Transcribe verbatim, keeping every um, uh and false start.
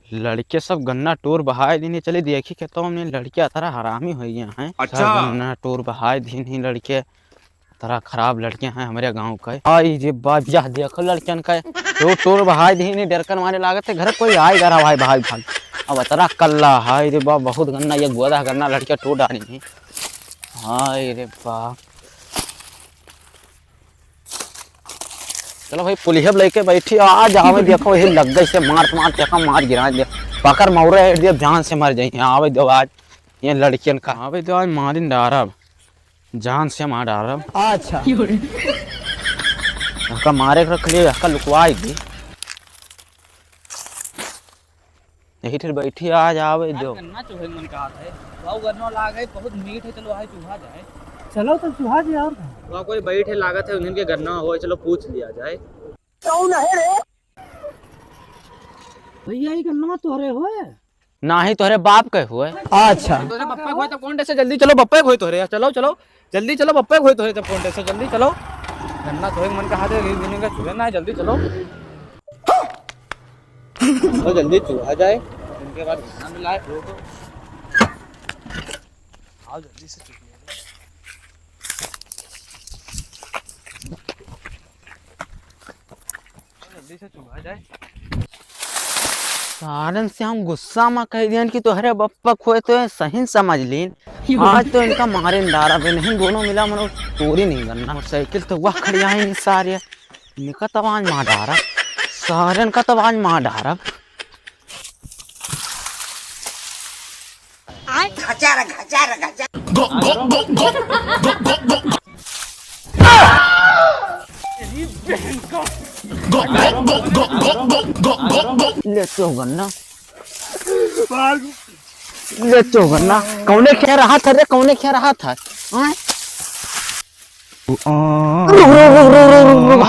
लड़के सब गन्ना टूर बहाए दिन ही चले देखी के तो हमने लड़के अतरा हरामी होइ गया है। अच्छा। सब गन्ना टूर बहाए दिन ही लड़के अतरा खराब लड़के हैं हमरे गाँव के। आई रे बा, यह देखो लड़कन का टूर, टूर बहाए दिन ही डरकन मारे लागत है घर कोई आए घर भाई, भाई, भाई। अब अतरा कल्ला है रे बा, बहुत गन्ना ये गोदा गन्ना लड़के टूर डाली ही। हाय रे बा। चलो भाई, पुलिहब लेके बैठी, आ जावे, देखो, यही लग गई से मार, मार, देखो, मार गिरा दे, पकड़ मौरे हेड दिया, जान से मर जाई। आवे दो आज, ये लड़कियन का, आवे दो आज, मारिन डारब, जान से मार डारब। अच्छा। का मारे के रख लिए, का लुकवाई दी। यही ठेर बैठी, आ जावे आज जो। गन्ना चोहे के मन कहत है। वाह, गन्ना लाग है, बहुत मीठ है, चलो, आज चुहा जाए। चलो, तो चुहा जाए, और का? वाह, कोई बैठे लागत है, उन्हीं के गन्ना हो, चलो, पूछ लिया जाए। कौन है रे? भैया, ये गन्ना तोहरे होए? नाही, तोहरे बाप के होए। अच्छा। तोहरे बप्पे के होए, तब कौन से? जल्दी चलो, बप्पे के होए तोहरे, चलो, चलो। जल्दी चलो, बप्पे के होए तोहरे, तब कौन से? जल्दी चलो। गन्ना तोहे मन का हाथ है, गिने का चूहे ना है, जल्दी चलो। तो जल्दी चूहा जाए, इनके बाद गन्ना मिलाए। आओ जल्दी से चूहा जाए। जल्दी से चुभा जाए। सारन से हम गुस्सा मा कह दियन कि तोहरे बप्पा खोए तो सही समझ लीन। आज तो इनका मारे डारा बे नहीं, दोनों मिला मनो चोरी नहीं करना। मोटरसाइकिल तो वह खड़िया है नहीं सारे। इनका तब आज मार डारा, सारन का तब आज मार डारा। घचार, घचार, घचार। ले तो गन्ना, ले तो गन्ना। कौने खे रहा था रे, कौने खे रहा था? हाँ? रुक, रुक, रुक, रुक, रुक, रुक।